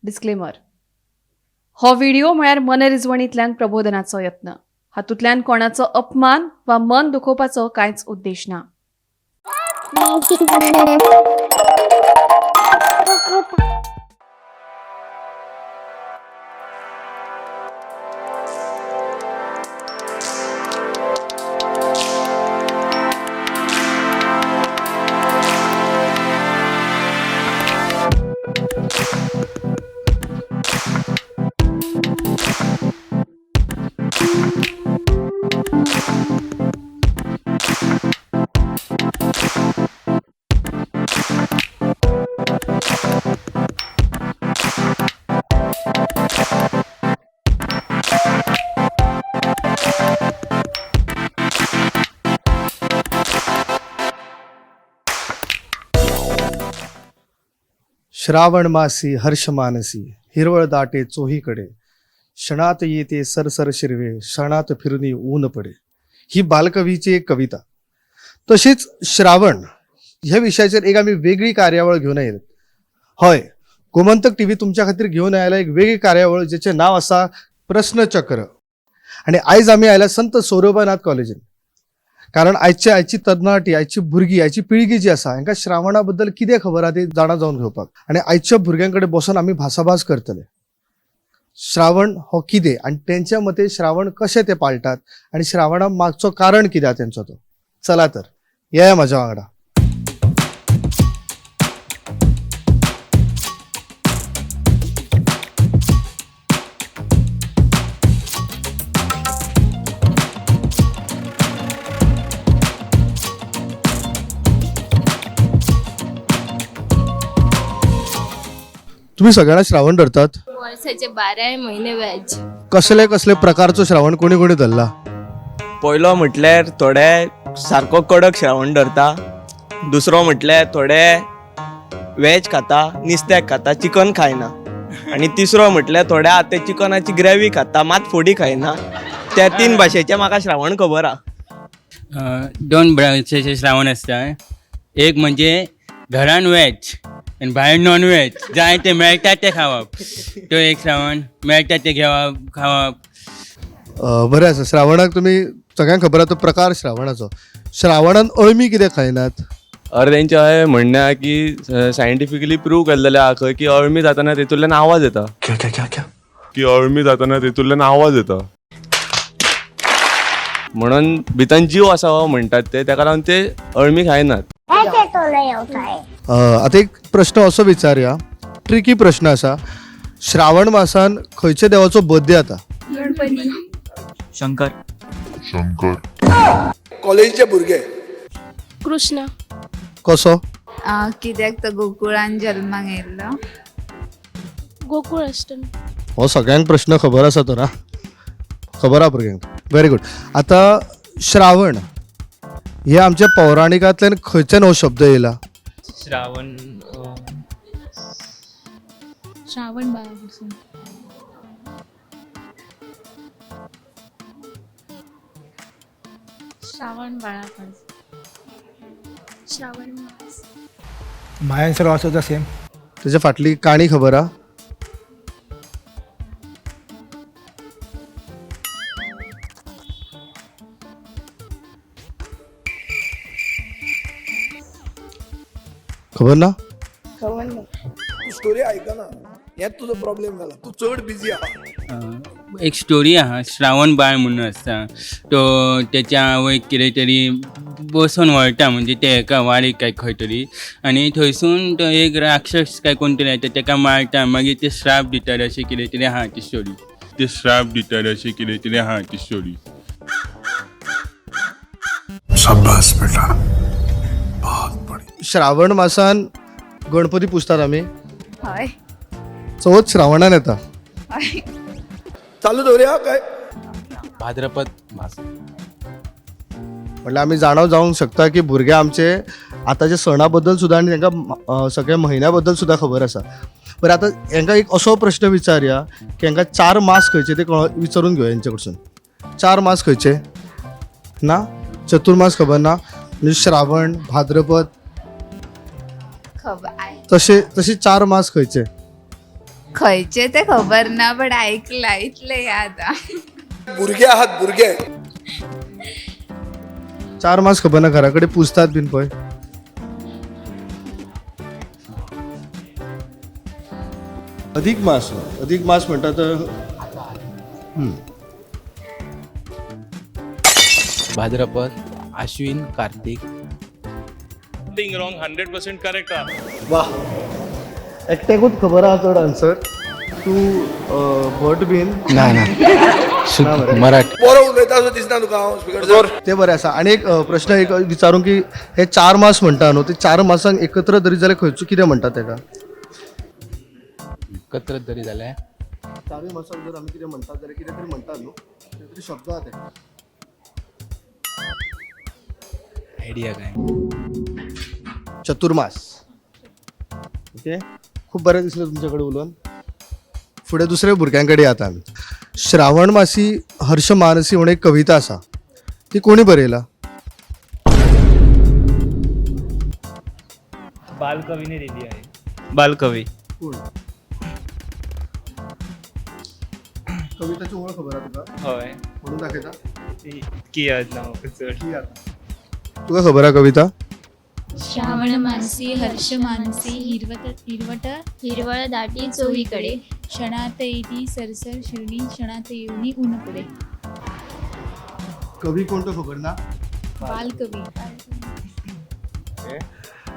Disclaimer, हो video म्हळ्यार मनरिजवणींतल्यान प्रबोधनाचो यत्न. हातूंतल्यान कोणाचो अपमान वा मन दुखोवपाचो कांयच उद्देश ना. श्रावण मासी हर्ष मानसी, हिरवळ दाटे चोहीकडे, क्षणात येते सरसर शिरवे, क्षणात फिरुनी ऊन पडे. ही बालकवीची एक कविता. तशीच श्रावण ह्या विशयाचेर एक आमी वेगळी कार्यावळ घेवन आयले. हय, गोमंतक टीव्ही तुमच्या खातीर घेवन आयला एक वेगळी कार्यावळ जेचें नांव आसा प्रस्नचक्र. आनी आयज आमी आयला संत सोरोबानाथ कॉलेजीन, कारण आयची आयची तरणाटी, आयची भुरगीं, आयची पिळगी जी आसा हांकां श्रावणा बद्दल कितें खबर आहा ती जाणा जावन घेवपाक आनी आयच्या भुरग्यां कडेन बसून आमी भासाभास करतले. श्रावण हो कितें आनी तेंच्या मते श्रावण कशें ते पाळटात आनी श्रावणा मागचो कारण कितें आहा तेंचो तो. चला तर येया म्हाज्या वांगडा. तुम्ही सगळ्यांना श्रावण धरतात? वर्साचे 12 म्हयने वेज. कसले कसले प्रकारचो श्रावण कोणी कोणी धरला? पयलो म्हटल्यार थोडे सारको कडक श्रावण धरता, दुसरो म्हटल्यार थोडे वेज खाता, नुस्त्याक खाता, चिकन खायना, आनी तिसरो म्हटल्यार थोडे आतां चिकनाची ग्रेवी खाता, मात फोडी खायना. त्या तीन भाशेचे म्हाका श्रावण खबर आहा. दोन ब्रांचेचे श्रावण आसता. एक म्हणजे घरान वेज आनी भायर नॉन वेज, जाय ते मेळटा ते खावप, तो एक श्रावण, मेळटा ते घेवप खावप. बरें आसा. श्रावणाक तुमी सगळ्यांक खबर आहा तो प्रकार श्रावणाचो. श्रावणान अळमी कित्याक खायनात? अरे तेंचें अशें म्हणणें आहा की सायंटिफिकली प्रूव केल्लेलें आहा खंय की अळमी जाताना तेतूंतल्यान आवाज येता, की अळमी जाताना तेतूंतल्यान आवाज येता, म्हणून भितर जीव आसा हो म्हणटात ते, तेका लागून ते अळमी खायनात. आतां एक प्रश्न असो विचारया, ट्रिकी प्रश्न आसा. श्रावण मासान खंयच्या देवाचो बर्थडे जाता? शंकर. शंकर. कॉलेजीचे भुरगे. कृष्ण. कसो? कित्याक तो गोकुळान जल्माक येयल्लो. गोकुळ अष्टमी. हो सगळ्यांक प्रश्न खबर आसा तर, खबर आहा भुरग्यांक. Very good. आतां श्रावण हे आमच्या पौराणिकांतल्यान खंयच्यान हो शब्द येयला? श्रावण श्रावण बाळापासून. श्रावण बाळापासून. श्रावण मास. My answer also the same. तेच्या फाटली काणी खबर आहा? खबर ना? तू स्टोरी आयकना, हेच तुजो प्रॉब्लेम जाला, तूं चड बिजी आहा. एक स्टोरी आहा, श्रावण बाळ म्हणून आसता, तो तेच्या आवयक कितें तरी बसोन व्हरता, म्हणजे ते एका वाडीक काय खंय तरी, आनी थंयसून तो एक राक्षस काय कोण तरी येता, तेका मारता, मागीर ते श्राप दितात, अशें कितें तरी आहा ती स्टोरी. ते श्राप दितात, अशें कितें तरी आहा ती स्टोरी. श्रावण मासान गणपती पुजतात आमी. हय. चवथ श्रावणान येता. हय. चालू दवरया काय? भाद्रपद मास. म्हटल्यार आमी जाणा जावंक शकता की भुरगे आमचे आतांच्या सणा बद्दल सुद्दां आनी तांकां सगळ्या म्हयन्या बद्दल सुद्दां खबर आसा. बरें, आतां हांकां एक असो प्रश्न विचारया की हांकां 4 मास खंयचे ते विचारून घेवया हेंचे कडसून. 4 मास खंयचे ना? चतुर्मास खबर ना? म्हणजे श्रावण, भाद्रपद, खबर. तशे 4 मास खंयचे? खंयचे ते खबर ना, बट आयकला इतले याद आहा. भुरगे आहात भुरगे. चार मास खबर ना? घरा कडेन पुजतात बीन पळय. अधिक मास. अधिक मास म्हणटा तर Bhadrapad, Ashwin, Kartik. Wrong, 100% correct. वा, एकट्याकूच खबर आहा चड आन्सर. तूं भट बीन? ना ना, ना मरे. मराठी. बरो उलयता असो दिसना तुका हांव स्पिकर दवर. ते बरें आसा. आनी एक प्रश्न एक विचारूंक की हे चार मास म्हणटा न्हू, ते चार मासांक एकत्र धरीत जाल्यार खंयचो कितें म्हणटात तेका? एकत्र तरी जाल्यार चारूय मासांक जर आमी कितें म्हणटात जाल्यार कितें तरी म्हणटात न्हू, कितें तरी शब्द आहा ते. आयडिया काय? चतुर्मास. ओके, खूब बरें दिसलें तुमचे कडेन उलोवन. फुडें दुसऱ्या भुरग्यां कडेन येता आमी. श्रावण मासी हर्ष मानसी म्हणून एक कविता आसा, ती कोणी बरयला? बालकवीने दिली आहे. बालकवी. कोण? कविताची ओळ खबर आहा तुका? हय. म्हणून दाखयता? इतकी याद ना म्हाका चड. तुका खबर आहा कविता? श्रावण मासी हर्ष मानसी हिरवट हिरवट हिरवळ दाटी चोहीकडे, क्षणात येती सरसर शिरणी, क्षणात येऊनी ऊन पडे. कवी कोण तो खबर ना? बालकवी.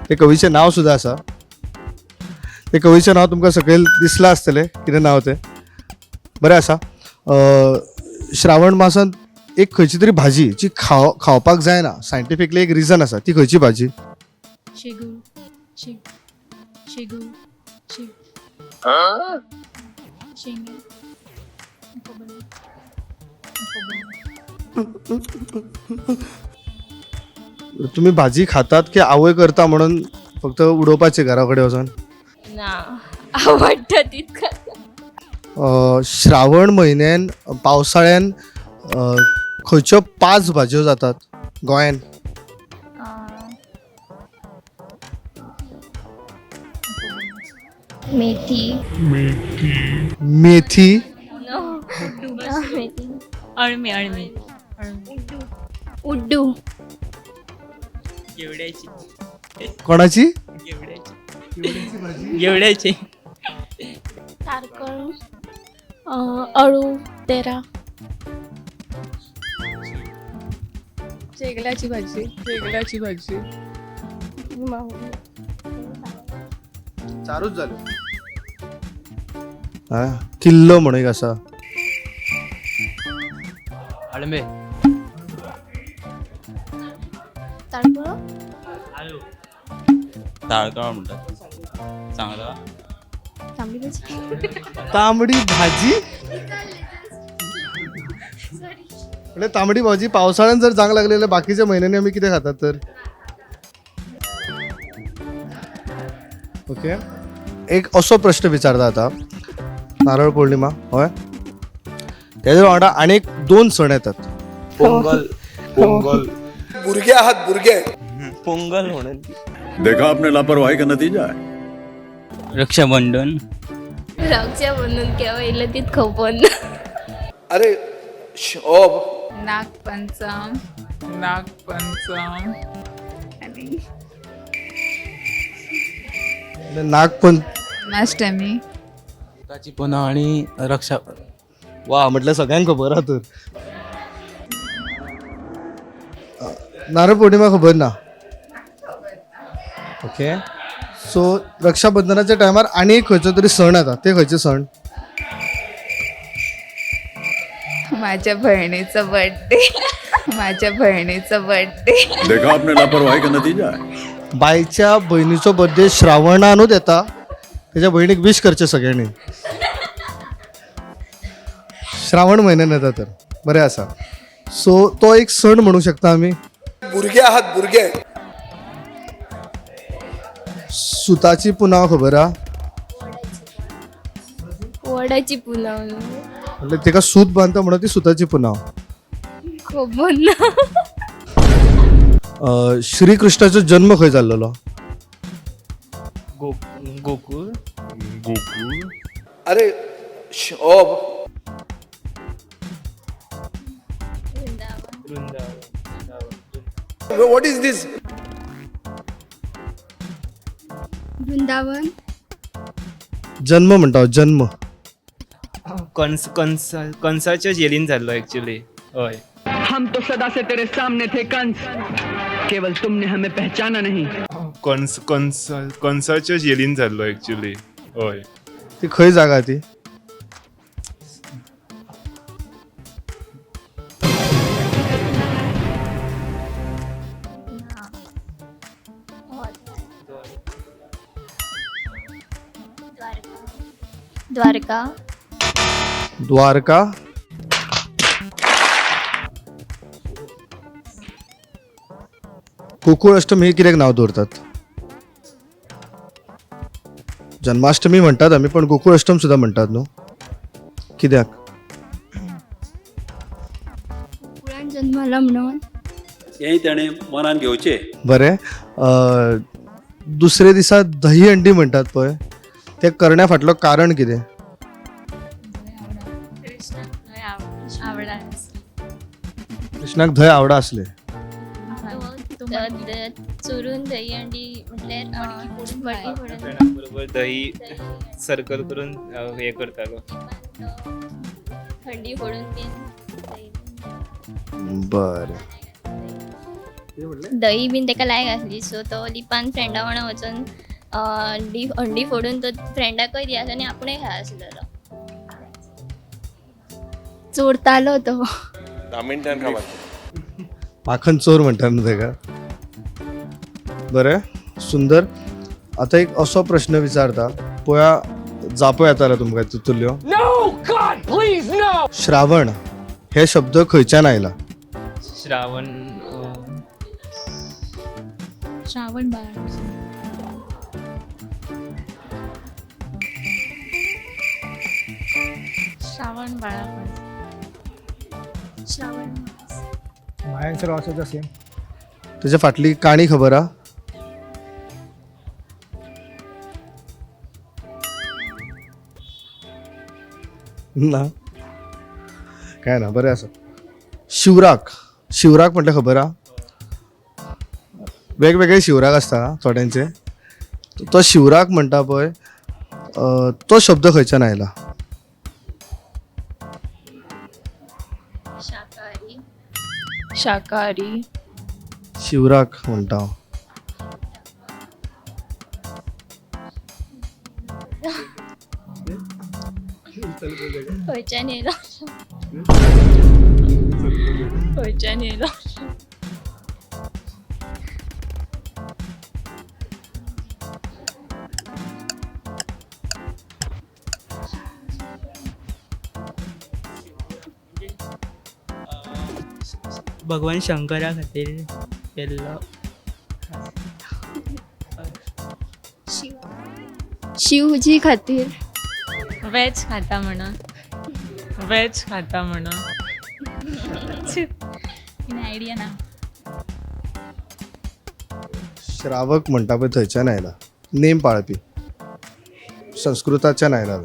ते कवीचें नांव सुद्दां आसा. ते कवीचें नांव तुमकां सकयल दिसलां आसतलें, कितें नांव तें. बरें आसा. श्रावण मासांत एक खंयची तरी भाजी जी खावपाक जायना, सायंटिफिकली एक रिजन आसा, ती खंयची भाजी? शेगूळ शेगूळ शेग शेंगे, खबर ना, खबर ना. तुमी भाजी खातात की आवय करता म्हणून फक्त उडोवपाची घरा कडेन वचोन? ना, आवडटा तितका. श्रावण म्हयन्यान पावसाळ्यान खंयच्यो पांच भाजयो जातात गोंयान? मेथी. मेथी. मेथी. अळमी अळमी. उड्डू. घेवड्याची. कोणाची? घेवड्याची, घेवड्याची. तारकळ, अळू, तेरा. शेगलाची भाजी. शेगलाची भाजी. चारूच जाल्यो. किल्लो म्हणून एक आसा. अळमे. तारकळ. ताळकाळ म्हणटात सांगला. तांबडी भाजी. तांबडी भाजी म्हणजे तांबडी भाजी पावसाळ्यात जर जावंक लागली जाल्यार बाकीच्या म्हयन्यांनी आमी कितें खातात तर? ओके, एक असो प्रश्न विचारता आतां. नारळ पौर्णिमा हय, तेज्या वांगडा आनीक दोन सण येतात. पोंगल, पोंगल. भुरगे आहात भुरगे. पोंगल म्हणून. देखा आपने लापरवाही का नतीजा है. रक्षाबंधन. रक्षाबंधन केव्हा येयलें तीत खबर ना. अरे ओ. नागपंचम. नागपंचम. आणि नागपंच जन्माष्टमी. ताची पुनव आणि रक्षा. वा, म्हटलं सगळ्यांक खबर आहा तर. नारळ पौर्णिमा खबर ना? ओके, सो रक्षाबंधनाच्या टायमार आनी एक खंयचो तरी सण येता, ते खंयचे सण? माझ्या बहिणीचा बर्थडे. माझ्या बहिणीचा बर्थडे. देखा आपने लापरवाही का नतीजा है. बायच्या बहिणीचो बर्थडे श्रावणानूच येता, त्याच्या बहिणीक विश करचें सगळ्यांनी. श्रावण म्हयन्यान येता तर बरें आसा. सो तो एक सण म्हणू शकता आमी. भुरगे आहात भुरगे. सुताची पुनाव खबर आहा? वडाची पुनव. म्हणजे तेका सूत बांदता म्हणून ती सुताची पुनाव. खबर ना. श्रीकृष्णाचो जन्म खंय जाल्लेलो? गोकुळ. गोकुळ. अरे ओ what is this? Vrindavan. जन्म म्हणटा हांव, जन्म. कंस कंस कंसाच्या जेलीन जाल्लो एक्चुली. हय. हम तो सदा से तेरे सामने थे कंस, केवल तुमने हमें पहचाना नहीं. कंस कंस कंसाच्या जेलीन जाल्लो एक्चुली. हय. ती खंय जागा ती? द्वारका. द्वारका. गोकुळ अष्टमी हे कित्याक नाव दवरतात? जन्माष्टमी म्हणटात आमी, पण गोकुळ अष्टम सुद्दां म्हणटात न्हू, कित्याक? गोकुळान जन्मला म्हणून. हेंय ताणें मनान घेवचें. बरें, दुसरे दिसा दही हंडी म्हणटात पळय, तें करण्या फाटलो कारण कितें? कृष्णाक धंय आवडा आसलें. चोरून दही अंडी म्हटल्यार मडकी फोडून बरोबर दही सर्कल करून हे करतालो. हंडी फोडून बीन. बरें. दही बीन ताका लायक आसली, सो तो लिपान फ्रेंडा वांगडा वचून हंडी फोडून तो फ्रेंडाकय दी आसलो आनी आपणें खाय आसलेलो. चोरतालो तो. 10 मिनटान खबर. माखन चोर म्हणटात न्हू तेका. बरें, सुंदर. आतां एक असो प्रश्न विचारता पळया, जापो येताले तुमकां तितूंतल्यो. श्रावण हे शब्द खंयच्यान आयला? श्रावण श्रावण बाळ. श्रावण बाळा. Shravan. My answer also the same. तेच्या फाटली काणी खबर आहा? ना, काय ना. बरें आसा. शिवराक. शिवराक म्हटल्यार खबर आहा? वेगवेगळे शिवराक आसता थोड्यांचे. तो शिवराक म्हणटा पळय, तो शब्द खंयच्यान आयला? शाकाहारी. शाकाहारी. शिवराक म्हणटा हांव. खंयच्यान येयलो? खंयच्यान येयलो? भगवान शंकरा खातीर केल्लो. शिवजी खातीर. वेज खाता म्हणून. वेज खाता म्हणून. आयडिया ना. श्रावक म्हणटा पळय थंयच्यान आयला. नेम पाळपी, संस्कृताच्यान आयला.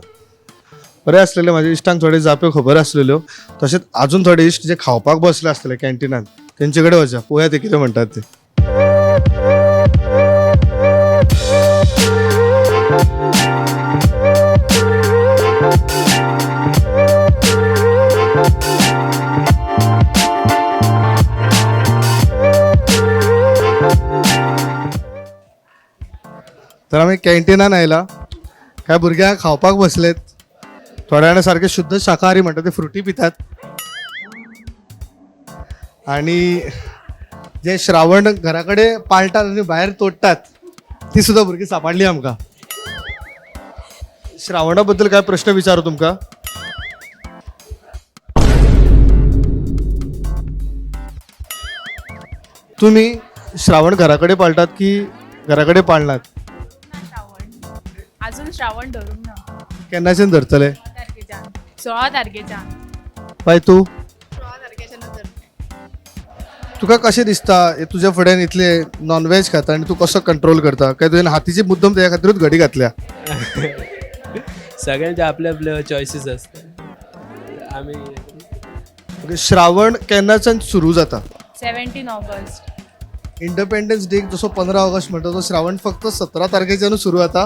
बरें आसलेले म्हाज्या इश्टांक थोडे जाप्यो खबर आसलेल्यो. तशेंच आजून थोडे इश्ट जे खावपाक बसले आसतले कॅन्टिनान, तेंचे कडेन वचा पळोवया ते कितें म्हणटात ते. तर आमी कॅन्टिनान आयला, काय भुरग्यांक खावपाक बसलेत. थोड्या जाणां सारके शुद्ध शाकाहारी म्हणटा ते फ्रुटी पितात. आणि जे श्रावण घरा कडेन पाळटात आनी भायर तोडटात ती सुद्दां भुरगीं सांपडली आमकां. श्रावणा बद्दल काय प्रश्न विचारू तुमकां? तुमी श्रावण घरा कडेन पाळटात की घरा कडेन पाळनात? अजून श्रावण धरूंक ना. केन्नाच्यान धरतले? 16 तारखेच्यान. बाय तूं 16 तारखेच्यान धरतले. तुका कशें दिसता तुज्या फुड्यान इतले नॉनव्हेज खाता आनी तूं कसो कंट्रोल करता? काय तुवें हातीची मुद्दम तेज्या खातीरूच घडी घातल्या? सगळ्यांचे आपले आपले चॉयसीस आसता. आमी ओके, श्रावण केन्नाच्यान सुरू जाता? 17 ऑगस्ट. इंडिपेंडन्स डेक जसो 15 ऑगस्ट म्हणटा तो श्रावण फक्त 17 तारखेच्यान सुरू जाता.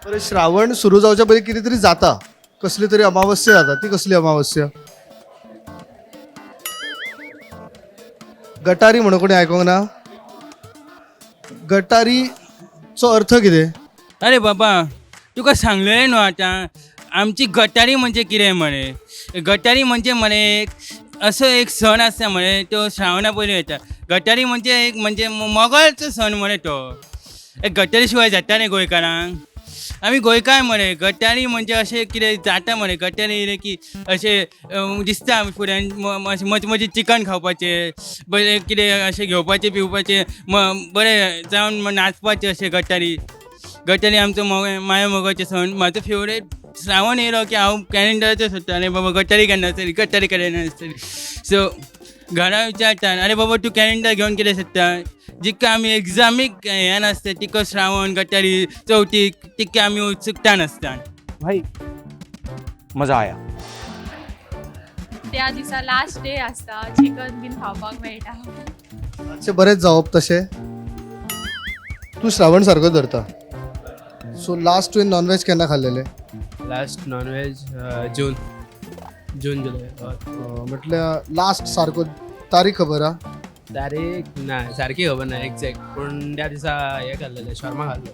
बरें, श्रावण सुरू जावच्या पयलीं कितें तरी जाता, कसली तरी अमावस्या जाता, ती कसली अमावस्या? गटारी म्हणून कोणी आयकूंक ना? गटारीचो अर्थ कितें? अरे बाबा, तुका सांगलेलें न्हू आतां आमची गटारी म्हणजे कितें मरे. गटारी म्हणजे मरे असो एक सण आसता मरे, तो श्रावणा पयलीं येता. गटारी म्हणजे एक म्हणजे मोगाचो सण मरे तो. एक गटारी शिवाय जाता न्ही गोंयकारांक. आमी गोंयकार मरे, गटारी म्हणजे अशें कितें जाता मरे. गटारी येयलें की अशें दिसता फुड्यान अशें मचमची चिकन खावपाचें, बरें कितें अशें घेवपाचें पिवपाचें, बरें जावन नाचपाचें अशें. गटारी गटारी आमचो माया मोगाचो सण. म्हाजो फेवरेट श्रावण येयलो की हांव कॅलेंडराचेर सोदता, आरे बाबा गटारी केन्ना आसतली, गटारी केन्ना आसतली. सो घरा विचारता, आरे बाबा तूं कॅलेंडर घेवन कितें सोदता? जिका आमी एग्जामीक हें नासता तिका श्रावण गटारी चवथीक तिका आमी उत्सुकता नासता. भाई मजा आया. त्या दिसा लास्ट डे आसता, चिकन बीन खावपाक मेळटा. मातशें बरेंच जावप तशें. तूं श्रावण सारको धरता, सो लास्ट तुवें नॉनवेज केन्ना खाल्लेलें? लास्ट नॉनवेज जून, जून जुलय. म्हटल्यार लास्ट सारको तारीख खबर आहा? तारीख ना सारकी खबर ना एग्जॅक्ट, पूण त्या दिसा हें खाल्लेलें, शॉर्मा खाल्लेलो.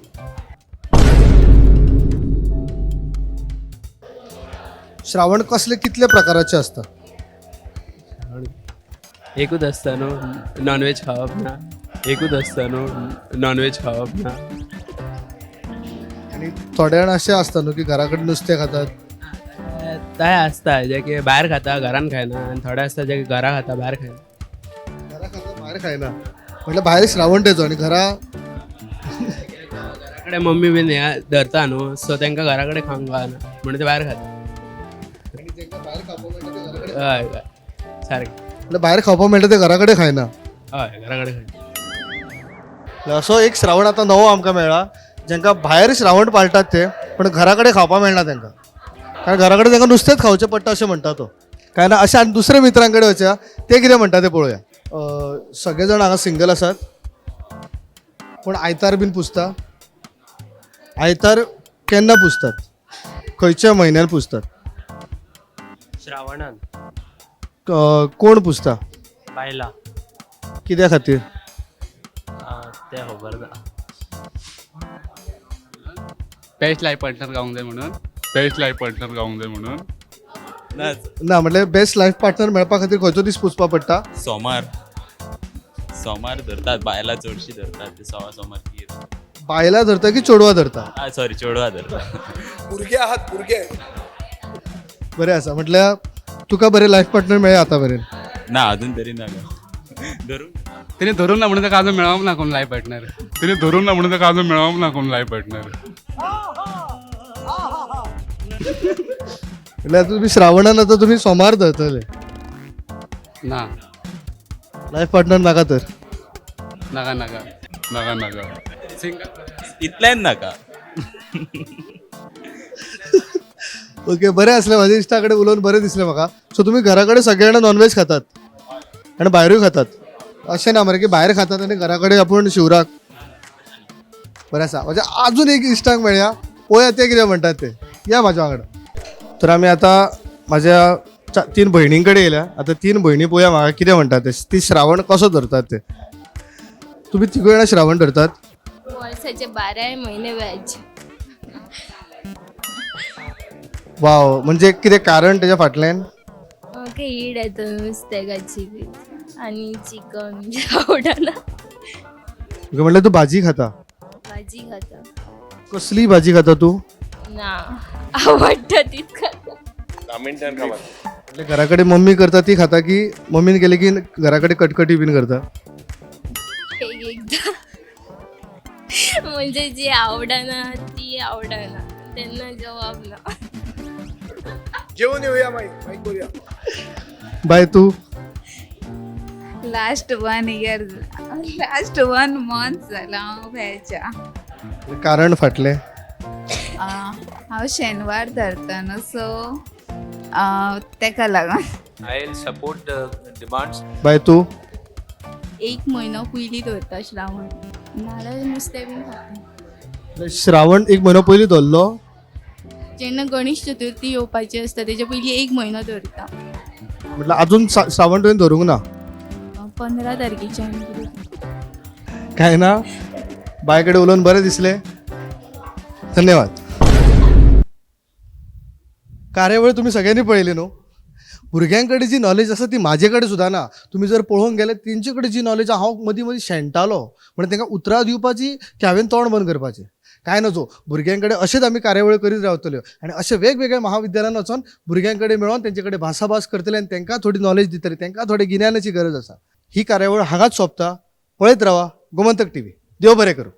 श्रावण कसले कितले प्रकाराचे आसता? एकूच आसता न्हू, नॉनवेज खावप ना. एकूच आसता न्हू, नॉनवेज खावप ना. आनी थोडे जाण अशें आसता न्हू की घरा कडेन नुस्तें खातात. ते आसता जे की भायर खाता घरान खायना, आनी थोडे आसता जे की घरा खाता भायर खायना. घरा खाता भायर खायना म्हटल्यार भायर श्रावण तेजो आनी घरा घरा कडेन मम्मी बीन हें धरता न्हू, सो तांकां घरा कडेन खावंक गावना म्हणून ते भायर खाता. हय हय सारकें. म्हटल्यार भायर खावपाक मेळटा ते घरा कडेन खायना. हय घरा कडेन खायना. असो एक श्रावण आतां नवो आमकां मेळ्ळा, जांकां भायर श्रावण पाळटात ते, पण घरा कडेन खावपाक मेळना तांकां, कारण घरा कडेन तांकां नुस्तेंच खावचें पडटा अशें म्हणटा तो. काय ना अशें आनी दुसऱ्या मित्रां कडेन वचया, ते कितें म्हणटा ते पळोवया. सगळे जाण हांगा सिंगल आसात, पूण आयतार बीन पुजता? आयतार केन्ना पुजतात? खंयच्या म्हयन्यान पुजतात? श्रावणान. कोण पुजता? बायलां. कित्या खातीर? तें खबर ना. बेस्ट लायफ पार्टनर गावंक जाय म्हणून. बेस्ट लायफ पार्टनर गावंक जाय म्हणून. ना म्हटल्यार बेस्ट लायफ पार्टनर मेळपा खातीर खंयचो दीस पुजपा पडटा? सोमार. सोमार धरतात बायलां, चडशीं धरतात ते सोमार. बायलां धरता की चेडवां धरता? सॉरी, चेडवां धरता. भुरगे आहात भुरगे. बरें आसा. म्हटल्यार तुका बरें लायफ पार्टनर मेळ्ळें आतां मेरेन? ना अजून तरी ना. धरून तेणी धरून ना म्हणून ताका अजून मेळोंक ना कोण लायफ पार्टनर. तेणी धरून ना म्हणून ताका अजून मेळोंक ना कोण लायफ पार्टनर. म्हटल्यार तुमी श्रावणान आतां तुमी सोमार धरतले? ना. लायफ पार्टनर नाका तर? नाका नाका नाका नाका इतलेंच नाका. ओके, बरें आसलें म्हाज्या इश्टा कडेन उलोवन बरें दिसलें म्हाका. सो तुमी घरा कडेन सगळे जाणां नॉनवेज खातात आनी भायरूय खातात? अशें ना मरे की भायर खातात आनी घरा कडेन आपूण शिवराक? बरें आसा. म्हज्या आजून एक इश्टांक मेळया, पळोवया ते कितें म्हणटात ते. या म्हाज्या वांगडा. तर आमी आतां म्हाज्या 3 भयणीं कडेन येयल्या. आतां 3 भयणी पळोवया म्हाका कितें म्हणटात ते, ती श्रावण कसो धरतात ते. तुमी तिगूय जाणां श्रावण धरतात? वर्साचे 12 म्हयने वेज. वाव, म्हणजे कितें कारण तेज्या फाटल्यान? ओके, ईड येता नुस्त्याची बी आनी चिकन आवडना. म्हटल्यार तूं भाजी खाता? भाजी खाता. कसली भाजी खाता तूं? ना आवडटा तीच खाता. म्हटल्यार घरा कडेन मम्मी करता ती खाता की मम्मीन केली की घरा कडेन कटकटी बीन करता? एक एकदां म्हणजे जी आवडना ती आवडना तेन्ना जवाब ना. जेवण येऊया माई, माईक करूया. बाय तू? लास्ट 1 इयर, लास्ट 1 मंथ जाला हांव व्हेजा. कारण फाटलें? हांव शेनवार धरता न्हू, सो तेका लागून. I will support the demands. बाय, तूं? एक म्हयनो पयलीं दवरता श्रावण, नाल्यार नुस्तें बीन खाता. श्रावण एक म्हयनो पयलीं धरलो? जेन्ना गणेश चतुर्थी येवपाची आसता तेच्या पयलीं एक म्हयनो दवरता. म्हटल्यार अजून श्रावण तुवें धरूंक ना? 15 तारखेच्यान कितें. काय ना, बाय कडेन उलोवन बरें दिसलें. धन्यवाद. कार्यावळ तुमी सगळ्यांनी पळयली न्हू? भुरग्यां कडेन जी नॉलेज आसा ती म्हाजे कडेन सुद्दां ना. तुमी जर पळोवंक गेल्यार तेंचे कडेन जी नॉलेज आहा, हांव मदीं मदीं शेणटालो. म्हणल्यार तांकां उतरां दिवपाची की हांवें तोंड बंद करपाचें. कांय नजो, भुरग्यां कडेन अशेंच आमी कार्यावळी करीत रावतल्यो आनी अशे वेगवेगळ्या महाविद्यालयान वचोन भुरग्यां कडेन मेळोन तेंचे कडेन भासाभास करतले आनी तांकां थोडी नॉलेज दितले. तांकां थोडे गिन्यानाची गरज आसा. ही कार्यावळ हांगाच सोंपता. पळयत रावा गोमंतक टीव्ही. देव बरें करूं.